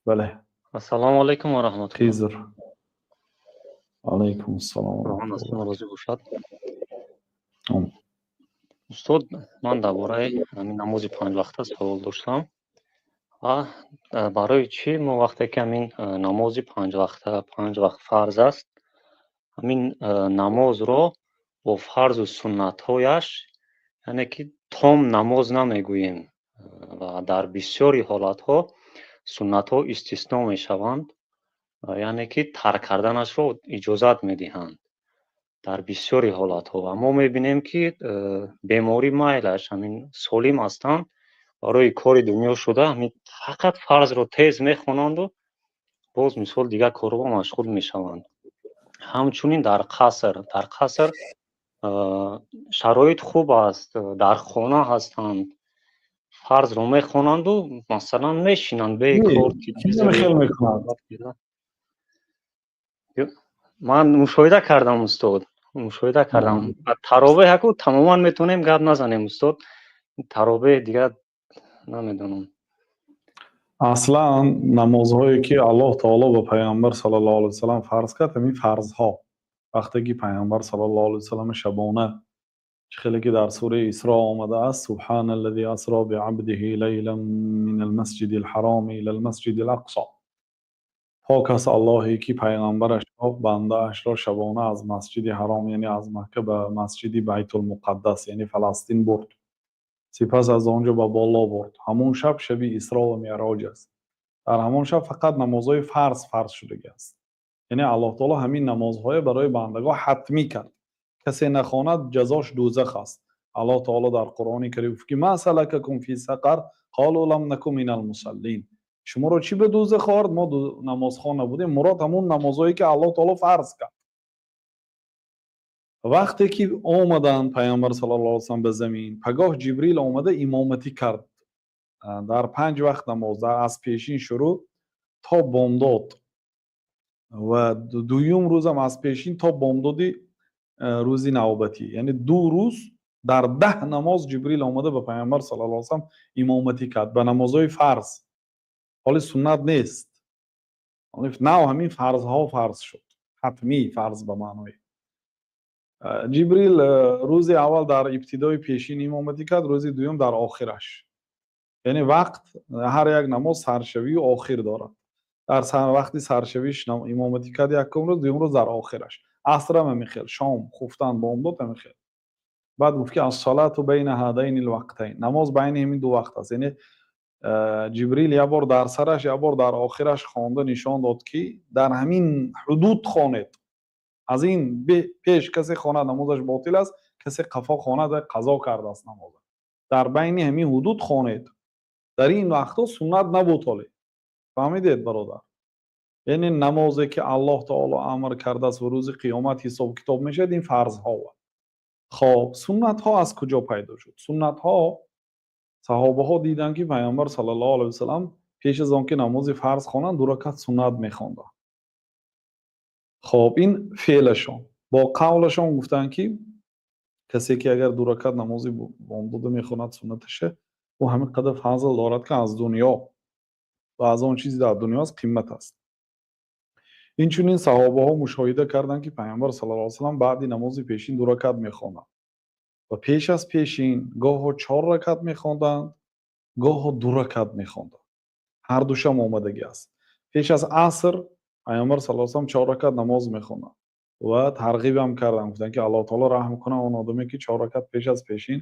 Бале. Ассалому алайкум ва раҳматуллоҳ. Хизр, алайкум ассалом. Худованд аз шумо розӣ бошад. Устод, ман дар бораи ҳамин намози панҷвақта савол доштам. Ва барои чӣ мо вақте ки ҳамин намози панҷвақта, панҷ вақт фарз аст, ҳамин намозро бо фарзу суннатҳояш, яъне ки том намоз намегӯем ва дар бисёри ҳолатҳо суннатҳо истисно мешаванд, яъне ки тарк карданашро иҷозат медиҳанд дар бисёри ҳолатҳо. Ва мо мебинем, ки беморӣ майлаш, ҳамин солим ҳастанд, барои кори дунё шуда, ҳамин фақат фарзро тез мехонанду боз, мисол, дигар корҳо машғул мешаванд. Ҳамчунин дар қаср шароит хуб аст, дар хона ҳастанд, фарзро мехонанду, масалан, мешинанд бекор. Хел мекунад? Ман мушоҳида кардам, устод, мушоҳида кардам. Таровеҳ ҳаку тамоман метавонем гап назанем, устод, таровеҳ дигар намедонам. Аслан намозҳое ки Аллоҳ таоло ба Пайғамбар саллаллоҳу алайҳи васалам фарз кард, ҳамин фарзҳо, вақте ки Пайғамбар саллаллоҳу алайҳи васалам шабона, чӣ хеле ки дар сураи Исро омадааст: سبحان الذي أسرى بعبده ليلا من المسجد الحرام إلى المسجد الأقصى, пок аст Аллоҳе ки пайғамбарашро, бандаашро шабона аз Масҷиди Ҳаром, яъне аз Макка, ба Масҷиди Байтулмуқаддас, яъне Фаластин бурд, сипас аз он ҷо ба боло бурд. Ҳамон шаб шаби Исро ва Меъроҷ аст. Дар ҳамон шаб фақат намозҳои фарз фарз шудагӣ аст, яъне Аллоҳ таоло ҳамин намозҳое барои бандагон ҳатмӣ кард, касе нахонад, ҷазош дӯзах аст. Аллоҳ таоло дар Қуръони Карим гуфт ки: ما سلككم في سقر قالوا لم نك من المصلين. Шуморо чӣ ба дӯзах овард? Мо намозхон набудем. Мурод ҳамон намозҳое ки Аллоҳ таоло фарз кард. Вақте ки омаданд Пайғамбар саллаллоҳу алайҳи васаллам ба замин, пагоҳ Ҷибрил омада имоматӣ кард дар панҷ вақт намоз, аз пешин шурӯъ то бомдод ва дуюм рӯзам аз пешин то бомдоди рӯзи навбатӣ, яъне 2 рӯз дар 10 намоз Ҷибрил омада ба Пайғамбар саллаллоҳу алайҳи васаллам имоматӣ кард ба намозҳои фарз. Ҳоли суннат нест, нав ҳамин фарзҳо фарз шуд, ҳатмӣ фарз ба маънои. Ҷибрил рӯзи аввал дар ибтидои пешин имоматӣ кард, рӯзи дуюм дар охираш. Яъне вақт ҳар як намоз саршавию охир дорад. Дар вақти саршавиш имоматӣ кард якум рӯз, дуюм рӯз дар охираш. Асрам ҳамин хел, шом, хуфтан, бомдод ҳамин хел. Баъд гуфт ки: الصلاة بين هذين الوقتين, намоз байни ҳамин ду вақт аст. Яъне Ҷибрил як бор дар сараш, як бор дар охираш хонда нишон дод, ки дар ҳамин ҳудуд хонед. Аз ин пеш касе хонад, намозаш ботил аст, касе қафо хонад, қазо кардааст намоза. Дар байни ҳамин ҳудуд хонед. Дар ин вақтҳо суннат набуд ҳоле. Фаҳмидед, бародар? Яъне намозе ки Аллоҳ таоло амр кардааст ва рӯзи қиёмат ҳисоб китоб мешавад, ин фарзҳо. Хоб, суннатҳо аз куҷо пайдо шуд? Суннатҳо, саҳобаҳо диданд, ки Пайғамбар саллаллоҳу алайҳи васалам пеш аз он ки намози фарз хонанд, ду ракат суннат мехонданд. Хоб, ин феълашон. Бо қавлашон гуфтанд, ки касе ки агар ду ракат намози бомдода мехонад суннаташа, ӯ ҳамин қадар фазл дорад, ки аз дунё ва аз он чизе дар дунёаст қимат аст. Инчунин саҳобаҳо мушоҳида карданд, ки Пайғамбар саллаллоҳу алайҳи васаллам баъди намози пешин ду ракат мехонданд ва пеш аз пешин гоҳо чор ракат мехонданд, гоҳо ду ракат мехонданд. Ҳардушам омадагӣ аст. Пеш аз аср Пайғамбар саллаллоҳу алайҳи васаллам чор ракат намоз мехонданд ва тарғибам карданд, гуфтанд ки Аллоҳ таоло раҳм кунад он одаме ки чор ракат пеш аз пешин,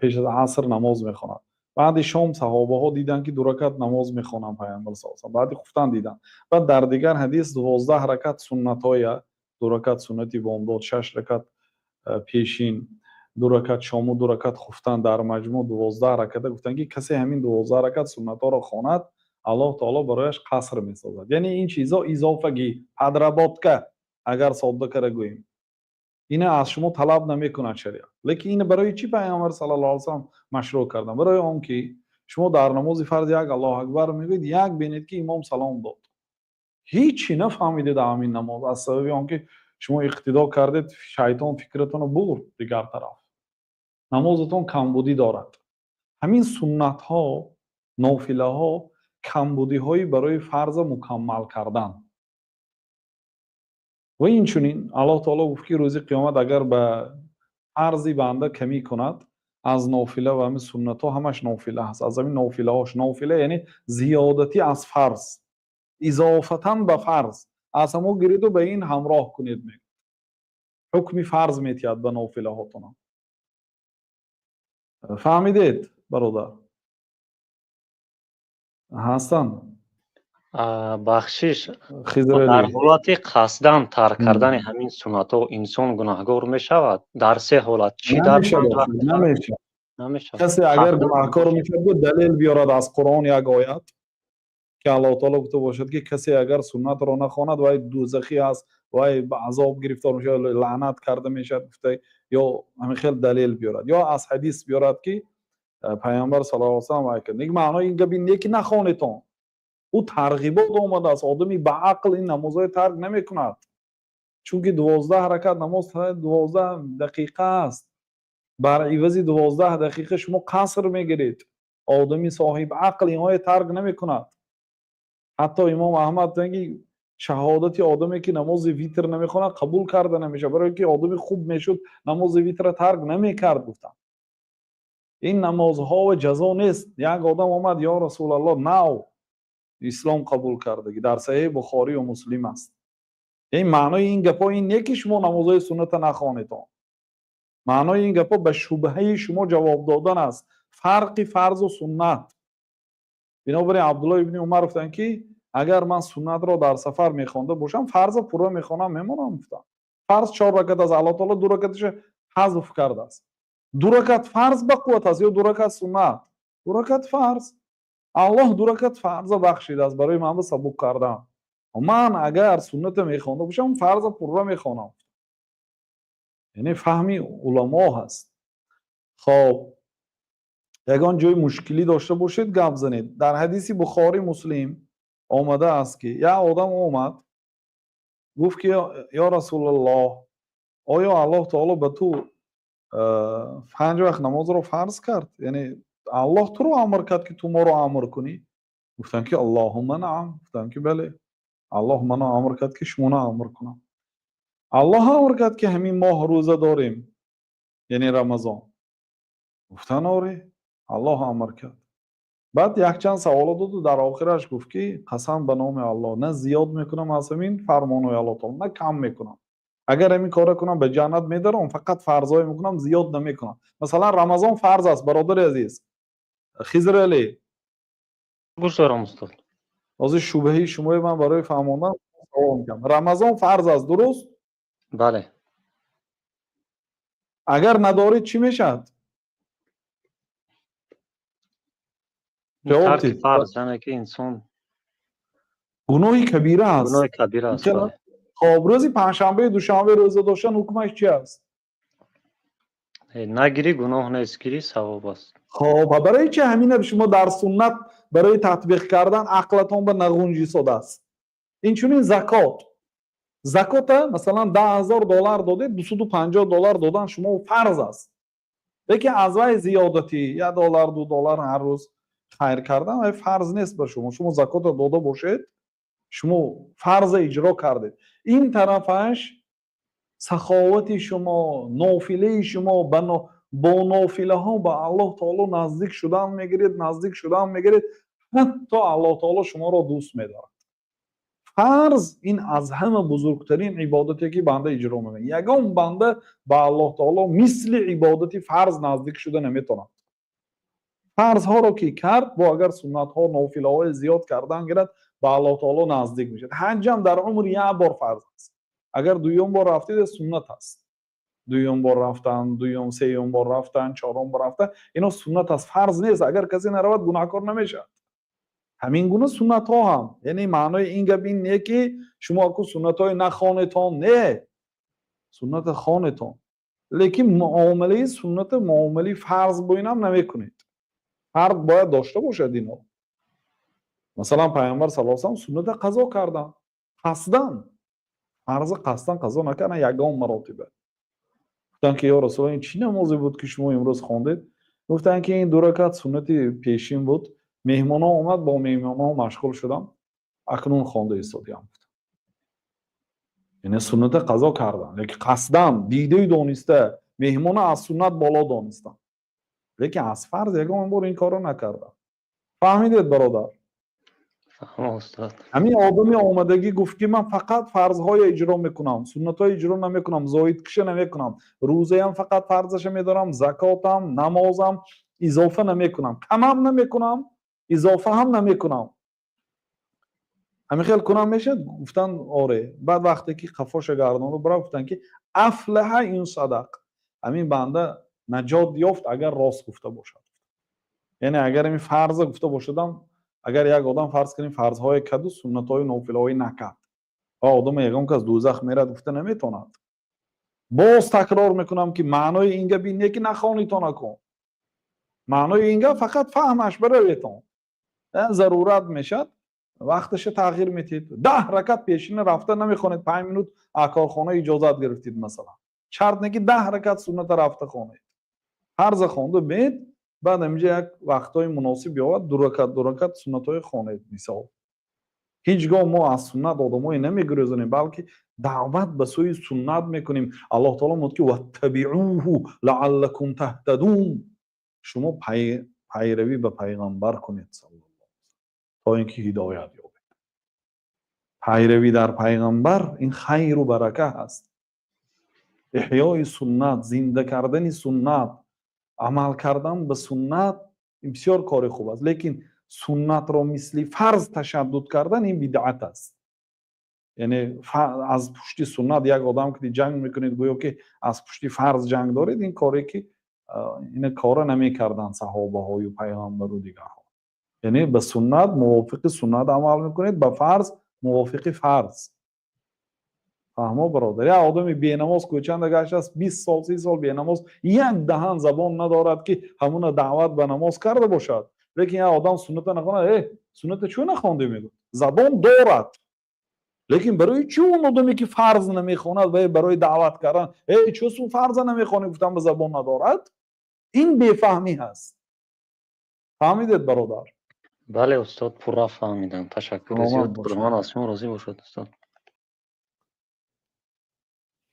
пеш аз аср намоз мехонад. Баъди шом саҳобаҳо диданд, ки ду ракат намоз мехонанд Пайғамбар саллаллоҳу алайҳи васаллам. Баъди хуфтан диданд. Баъд дар дигар ҳадис 12 ракат суннатҳоя: ду ракат суннати бомдод, шаш ракат пешин, ду ракат шому ду ракат хуфтан, дар маҷмӯъ 12 раката. Гуфтанд, ки касе ҳамин 12 ракат суннатҳоро хонад, Аллоҳ таоло барояш қаср месозад. Яъне ин чизҳо изофагӣ, подработка, агар содда кара гӯем. Ина аз шумо талаб намекунад шариат. Лекин ина барои чӣ Пайғамбар саллаллоҳу алайҳи васаллам машрӯъ карданд? Барои он ки шумо дар намози фарз як «Аллоҳу акбар» мегӯед, як бинед, ки имом салом дод, ҳичи нафаҳмидед ҳамин намоз, аз сабаби он ки шумо иқтидо кардед, шайтон фикратонро бурд дигар тараф, намозатон камбудӣ дорад. Ҳамин суннатҳо, нофилаҳо. Камбудиҳои барои фарза мукаммал кардан. Ва инчунин Аллоҳ таоло гуфт, ки рӯзи қиёмат агар ба фарзи банда камӣ кунад, аз нофила ва ҳамин суннатҳо, ҳамаш нофила ҳаст, аз ҳамин нофилаҳош, нофила яъне зиёдатӣ аз фарз, изофатан ба фарз, аз ҳамо гириду ба ин ҳамроҳ кунед, мегӯяд, ҳукми фарз метиҳад ба нофилаҳотонам. Фаҳмидед, бародар? Ҳастан? Бахшиш, дар ҳолати қасдан тарк кардани ҳамин суннатҳо инсон гунаҳгор мешавад? Дар се ҳолат, чӣ дар Намешавад. Касе агар гунаҳкор мешавад, далел биёрад аз Қуръон, як оят, ки Аллоҳ таоло гуфта бошад, ки касе агар суннатро нахонад, вай дӯзахӣ аст, вай ба азоб гирифтор мешавад, лаънат карда мешавад, гуфта, ё ҳамин хел далел биёрад, ё аз ҳадис биёрад, ки Пайғамбар саллаллоҳу алайҳи васаллам вай кард. Маънои ин гап ин не, ки нахонетон. Ӯ тарғибот омадааст. Одами ба ақл ин намозҳои тарк намекунад, чунки 12 ракат намоз 12 дақиқа аст. Бар ивази 12 дақиқа шумо қаср мегиред. Одами соҳиб ақл инҳое тарк намекунад. Ҳатто имом Аҳмад гуфтанд, ки шаҳодати одаме, ки намози витр намехонад, қабул карда намешавад, барое ки одами хуб мешуд, намози витра тарк намекард, гуфтанд. Ин намозҳо ҷазо нест. Як одам омад: «Ё Расулаллоҳ», нав ислом қабул кардагӣ, дар Саҳеҳи Бухорию Муслим аст. Ин маънои ин гапҳо ин не, ки шумо намозҳои сунната нахонетон. Маънои ин гапҳо ба шубҳаи шумо ҷавоб додан аст, фарқи фарзу суннат. Бинобар ин Абдулло ибни Умар гуфтанд, ки агар ман суннатро дар сафар мехонда бошам, фарза пурра мехонам, мемонам, гуфтам. Фарз чор ракат аст, Аллоҳ таоло ду ракаташа ҳазф кардааст. Ду ракат фарз ба қувват аст ё ду ракат суннат? Ду ракат фарз. Аллоҳ ду ракат фарза бахшидааст барои ман ба сабук кардан. Ман агар сунната мехонда бошам, фарза пурра мехонам. Яъне фаҳми уламо ҳаст. Хоб, ягон ҷои мушкилӣ дошта бошед, гап занед. Дар ҳадиси Бухорӣ, Муслим омадааст, ки як одам омад, гуфт, ки: «Ё Расулаллоҳ, оё Аллоҳ таоло ба ту панҷ вақт намозро фарз кард? Яъне Аллоҳ туро амр кард, ки ту моро амр кунӣ?» Гуфтанд, ки: «Аллоҳумма наам». Гуфтанд, ки: «Бале, Аллоҳ маро амр кард, ки шуморо амр кунам. Аллоҳ амр кард, ки ҳамин моҳ рӯза дорем, яъне Рамазон?» Гуфтанд: «Оре, Аллоҳ амр кард». Баъд якчанд саволо доду дар охираш гуфт, ки: «Қасам ба номи Аллоҳ, на зиёд мекунам аз ҳамин фармонҳои Аллоҳ таоло, на кам мекунам. Агар ҳамин корро кунам, ба ҷаннат медаром. Фақат фарзҳое мекунам, зиёд намекунам». Масалан, Рамазон фарз аст, бародари азиз Хизралӣ. Гӯш дорам, устод. Ҳозир шубҳаи шумои ман барои фаҳмондан савол мекунам. Рамазон фарз аст, дуруст? Бале. Агар надоред, чӣ мешавад? Ҷавоб Тарки диҳед. фарз, яъне ки инсон Гуноҳи кабира аст. Гуноҳи кабира аст, бале. Хоб, рӯзи панҷшанбеи душанбе рӯза доштан ҳукмаш чи аст? Нагирӣ, гуноҳ нест, гирӣ, савоб аст. Хоб, барои чи ҳамина шумо дар суннат барои татбиқ кардан ақлатон ба нағунҷисодааст? Инчунин закот. Закота, масалан, 10 000 доллар додед, 250 доллар додан шумо фарз аст, лекин аз вай зиёдатӣ 1 доллар, 2 доллар ҳар рӯз хайр кардан, вай фарз нест ба шумо. Шумо закота дода бошед, шумо фарза иҷро кардед. Ин тарафаш саховати шумо, нофилаи шумо, бо нофилаҳо ба Аллоҳ таоло наздик шудан мегиред, наздик шудан мегиред, ҳатто Аллоҳ таоло шуморо дӯст медорад. Фарз ин аз ҳама бузургтарин ибодате, ки банда иҷро мекунад. Ягон банда ба Аллоҳ таоло мисли ибодати фарз наздик шуда наметавонад. Фарзҳоро ки кард, бо агар суннатҳо, нофилаҳои зиёд кардан гирад, ба Аллоҳ таоло наздик мешавад. Ҳаҷам дар умр як бор фарз аст. Агар дуюм бор рафтед, суннат аст. Дуюм бор рафтан, дуюм, сеюм бор рафтан, чорум бор рафтан, ино суннат аст, фарз нест. Агар касе наравад, гунаҳкор намешавад. Ҳамин гуна суннатҳо ҳам. Яъне маънои ин гап ин не, ки шумо аку суннатҳои нахонетон. Не, сунната хонетон, лекин муомилаи сунната муомилаи фарз бо инам намекунед. Фарқ бояд дошта бошад ино. Масалан, Пайғамбар саллаллоҳу алайҳи васаллам сунната қазо кардан қасдан, фарза қасдан қазо накардан ягон маротиба. Гуфтанд, ки: «Ё Расулаллоҳ, ин чӣ намозе буд, ки шумо имрӯз хондед?» Гуфтанд, ки: «Ин ду ракат суннати пешин буд». Меҳмонҳо омад, бо меҳмонҳо машғул шудам, акнун хонда истодиам. Яъне сунната қазо кардам, лекин қасдан, дидаю дониста, меҳмона аз суннат боло донистам, лекин аз фарз ягон бор ин корро накардам. Фаҳмидед, бародар? Ҳамин одами омадагӣ гуфт, ки ман фақат фарзҳоя иҷро мекунам, суннатҳои иҷро намекунам, зоидкиша намекунам, рӯзаям фақат фарзаша медорам, закотам, намозам изофа намекунам, камам намекунам, изофа ҳам намекунам. Ҳамин хел кунам мешавад? Гуфтанд: оре. Баъд вақте ки қафоша гардонду бирав, гуфтанд, ки أفلح إن صدق, ҳамин банда наҷот ёфт, агар рост гуфта бошад. Яъне агар ҳамин фарза гуфта бошадам, агар як одам, фарз кунем, фарзҳое карду суннатҳои нофилаҳое накард ва одама ягон кас дӯзах мерад гуфта наметавонад. Боз такрор мекунам, ки маънои ин гап ин не, ки нахонитон накун. Маънои ин гап фақат фаҳмаш бараветон. Зарурат мешад, вақташа тағйир метиҳед. 10 ракат пешина рафта намехонед, 5 минут корхона иҷозат гирифтед, масалан. Шарт не, ки 10 ракат сунната рафта хонед. Фарза хонду бед, баъд ҳаминҷа як вақтҳои муносиб биёвад, ду ракат, ду ракат суннатҳои хонед, мисол. Ҳеҷ гоҳ мо аз суннат одамое намегурезонем, балки даъват ба сӯи суннат мекунем. Аллоҳ таоло мегӯяд, ки واتبعوه لعلكم تهتدون. Шумо пайравӣ ба пайғамбар кунед, то ин ки ҳидоят ёбед. Пайравӣ дар пайғамбар ин хайру барака ҳаст. Эҳёи суннат, зинда кардани суннат, амал кардан ба суннат ин бисёр кори хуб аст, лекин суннатро мисли фарз ташаддуд кардан ин бидъат аст. Яъне аз пушти суннат як одам ки ҷанг мекунед, гӯё ки аз пушти фарз ҷанг доред. Ин коре ки ин кора намекарданд саҳобаҳою пайғамбару дигарҳо. Яъне ба суннат мувофиқи суннат амал мекунед, ба фарз мувофиқи фарз. Фаҳмо, бародар? Як одами бенамоз кӯчанда гаштааст, 20 сол, 30 сол бенамоз, як даҳан забон надорад, ки ҳамуна даъват ба намоз карда бошад. Лекин як одам сунната нахонад, э, сунната чӯ нахондӣ, мегӯяд. Забон дорад, лекин барои чӣ он одаме, ки фарз намехонад, ва барои даъват кардан э, чӯ су фарза намехонӣ гуфтан ба забон надорад? Ин бефаҳмӣ ҳаст. Фаҳмидед, бародар? Бале, устод, пурра фаҳмидам. Ташаккури зиёд. Худованд аз шумо розӣ бошад, устод.